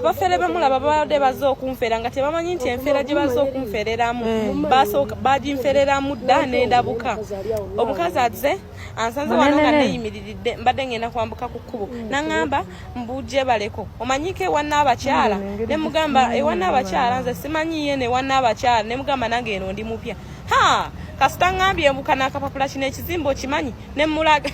Abafere bemulaba babadde bazze okunfera nga tebamanyi nti enfera gye bazze okunfereramu basooka baginfereramu dda nendabuka. Omukazi azze ansanze wano nga neyimiriridde, mbadde ngenda kwambuka ku kkubo, naŋŋamba mbujje baleko omanyiko ewa nnaabakyala. Ne mugamba ewa nnaabakyala nze simanyi ye newa nnaabakyala. Ne mugamba nange eno ndi mupya. Ha, kasita ŋŋambye mbuka n'akapapula, kino ekizimbe okimanyi? Nemulaga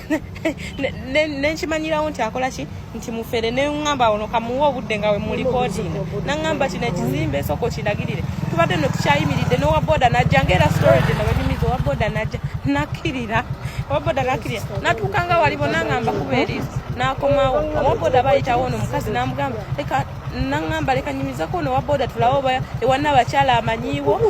nenkimanyirawo nti akola ki, nti mufere. Neŋŋamba ono kamuwa obudde nga we mulikodinga, naŋŋamba kino ekizimbe sooka okindagirire. Tubadde no tukyayimiridde n'owa boda najja, ngaera story gye nabanyumiza. Owa boda najja nakkirira, owa boda nakkirira, natuuka nga wali bonna ŋŋamba kuba eriiso n'akomawo. Owa boda bayitawo ono omukazi n'amugamba leka, naŋŋamba leka nyumizako ono owa boda tulabe oba ewa nnabakyala amanyiiwo,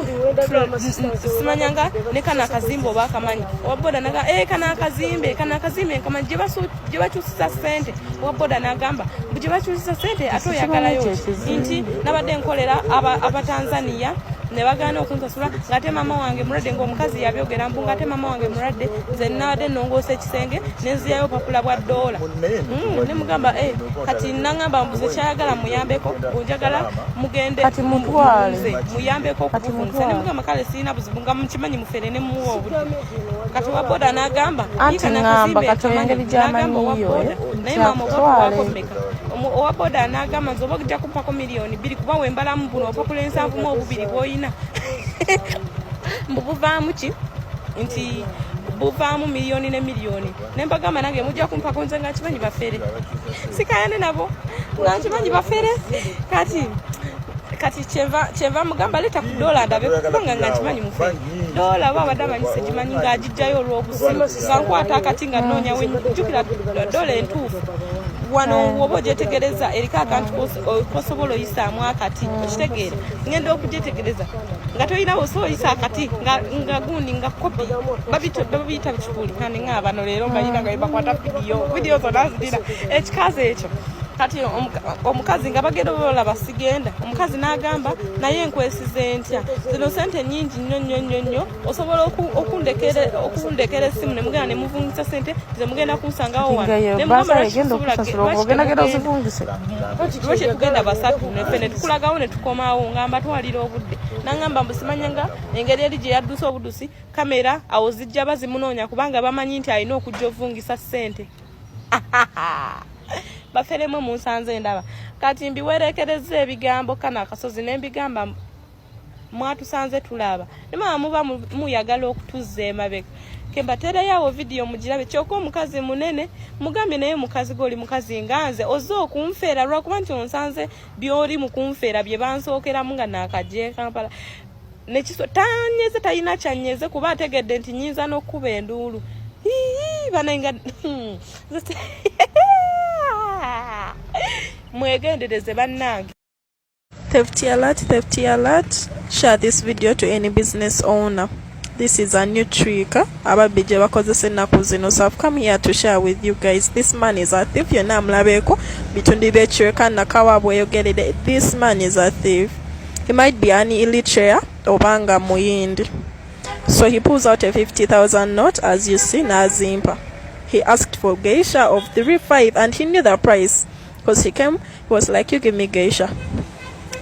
simanyanga ne kano akazimbe oba akamanyi. Owa boda naga e kano akazimbe, kano akazimbe nkamanyi, gye bakyusiza ssente. Owa boda n'agamba mbu gye bakyusiza ssente, ate oyagalayo ki? Nti nabadde nkolera Abatanzania ne bagaana okunsasula, ng'ate maama wange mulwadde. Ng'omukazi yabyogera mbu ng'ate maama wange mulwadde, nze nabadde nnongoosa ekisenge nenziyayo opapula bwa ddoola. Ne mugamba eh, kati naŋŋamba mbuze kyayagala muyambeko, bunjagala mugende Kati mutwale. Nze muyambeko Kati okubuvungisa. Ne mutwale. mugamba kale sirina buzibu, nga mukimanyi mufere, ne muwa obudde. Kati owa boda n'agamba Anti "Yika ŋŋamba, n'akazimbe kati nkamanyi." engeri N'agamba owa gy'amanyiyo, boda eh, naye maama oba kyakutwale. kuwaako mmeka? Owa boda n'agamba nze oba ojja kumpako 2 miliyoni, kuba wembalamu buno opapula 72 bw'oyina mbu buvaamu ki, nti buvaamu miliyoni ne miliyoni. Ne mbagamba nange mujja kumpako, nze nga nkimanyi bafere, sikayane nabo nga nkimanyi bafere. Kati kyenva mugamba leeta ku dola ndabe, kubanga nga nkimanyi mufere. Dola oba abadde amanyi segimanyi, ng'agijjayo olw'obusiru, nga nkwata akati nga nnoonya wenjjukira dola entuufu. Wano woba ogyetegereza eriko akantu kosobola oyisaamu akati, okitegeera? Ngenda okugyetegereza nga tolina wosobola oyisa akati nga gundi nga kopi babiyita bikikuli. Kandi nga bano leero mbalina nga bebakwata vidiyo zonna zirina ekikazi ekyo. Kati omukazi nga bagenda bolaba sigenda, omukazi n'agamba naye nkwesize ntya, zino sente nyingi nnyo nnyo nnyo nnyo, osobola okundekera essimu ne mugenda ne muvungisa sente, nze mugenda kunsangawo wano. Nga yo Ne mugamba basa lwaki egenda okusasula lwaki ogenda genda temugenda? ozivungise. Lwaki tugenda basatu neffe ne tukulagawo ne tukomawo, nga mbatwalira obudde. Naŋŋamba mbu simanya nga engeri eri gye yadduse obudusi, kamera awo zijja bazimunoonya kubanga bamanyi nti alina okujja ovungisa ssente. Baferemu munsanze ndaba kati mbiwerekereza ebigambo kano akasozi ne mbigamba mwatusanze tulaba ne mama muba muyagala okutuzza emabega. Kembateereyo awo vidiyo mugirabe. Kyokka omukazi munene mugambye naye mukazi gwe oli mukazi nga nze ozze okunfeera lwakuba nti onsanze byoli mu kunfeera bye bansookeramu nga naakajja e Kampala. Nekiso tanyeze, talina kyanyeze kuba ategedde nti nyinza n'okkuba enduulu. Ii, banange mwegendereze bannange. Theft alert, theft alert. Share this video to any business owner. This is a new trick ababbi gye bakozesa ennaku zino. So I've come here to share with you guys. This man is a thief. Yonna amulabeeko bitundu by'ekireka Nakawa bweyogeredde. This man is a thief. He might be an illiterate obanga muyindi. So he pulls out a 50,000 note, as you see, n'azimpa. He asked for geisha of 3.5 and he knew the price because he came, he was like, "You give me geisha."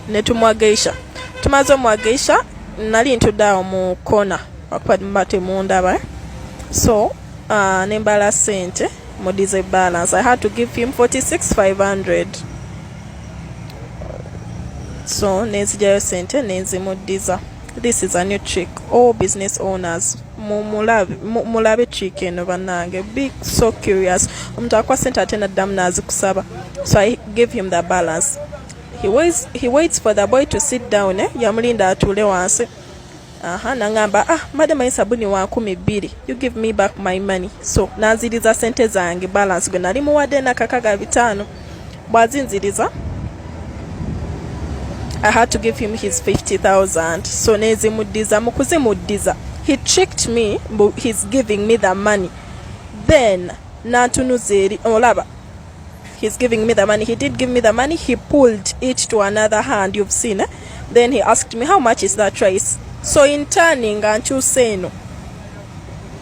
Ne tumuwa geisha. Tumaze omuwa geisha, nali ntudde awo mu kona akuba mba temundaba, eh? So nembala sente mudize balance. I had to give him 46,500. So nenzijayo sente nenzimuddiza. This is a new trick. All business owners, mulabe trick eno bannange. Be so curious. Omuntu akuwa sente ate naddamu n'azikusaba. So I give him the balance. He waits for the boy to sit down, eh? Yamulinda atuule wansi. Aha, nangamba, "Ah, madam, ayi sabuni wa 20,000, you give me back my money." So nanziriza sente zange, balance gwe nali muwadde nakakaga bitaano. Bw'azinziriza, I had to give him his 50,000. So nezimuddiza. Mu kuzimuddiza, he tricked me mbu he's giving me the money. Then nantunuza eri olaba he's giving me the money. He did give me the money. He pulled it to another hand, you've seen, eh? Then he asked me, "How much is that rice?" So in turning nga nkyusa eno,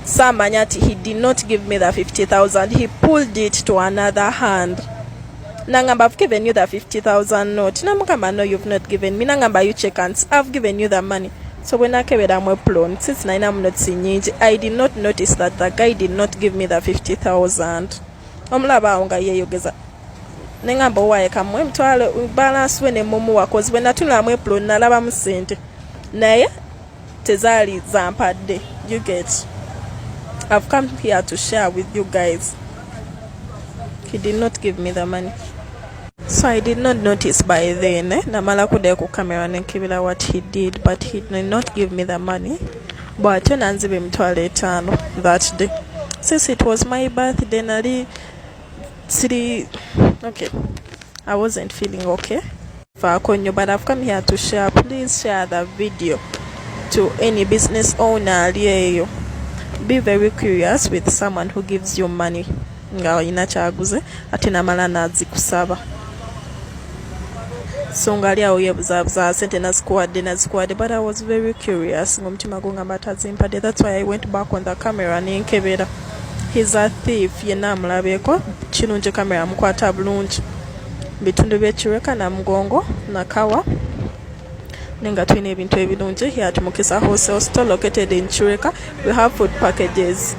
saamanya nti he did not give me the 50,000. He pulled it to another hand. Nangamba, "I've given you the 50,000 note." Namugamba, "No, you've not given me." Nangamba, "You check and I've given you the money." So bwe nakeberamu apron, since nalinamu notes nyingi, I did not notice that the guy did not give me the 50,000. Omulaba awo nga yeeyogeza. Neŋamba, "Owaaye, kammwe emitwalo balance we nemumuwa," 'cause bwe natunulamu apron nalabamu ssente, naye tezaali zampadde. You get? I've come here to share with you guys, he did not give me the money. So I did not notice by then, eh? Namala kuddayo ku camera nenkebera what he did, but he did not give me the money. Bw'atyo nanziba 50,000 that day. Since it was my birthday, nali siri okay, I wasn't feeling okay, faako nnyo. But I've come here to share. Please share the video to any business owner ali eyo. Be very curious with someone who gives you money nga olina kyaguze, ate namala nazikusaba. So nga ali awo yeebuzaabuza, sente nazikuwadde, nazikuwadde. But I was very curious, ngaomutima gungamba tazimpadde. That's why I went back on the camera nenkebera. He's a thief. Yenna amulabyeko kirungi, camera mukwata bulungi. Bitundu by'e Kireka, Namugongo, Nakawa, naye nga tulina ebintu ebirungi here at Mukisa Wholesale Store located in Kireka. We have food packages.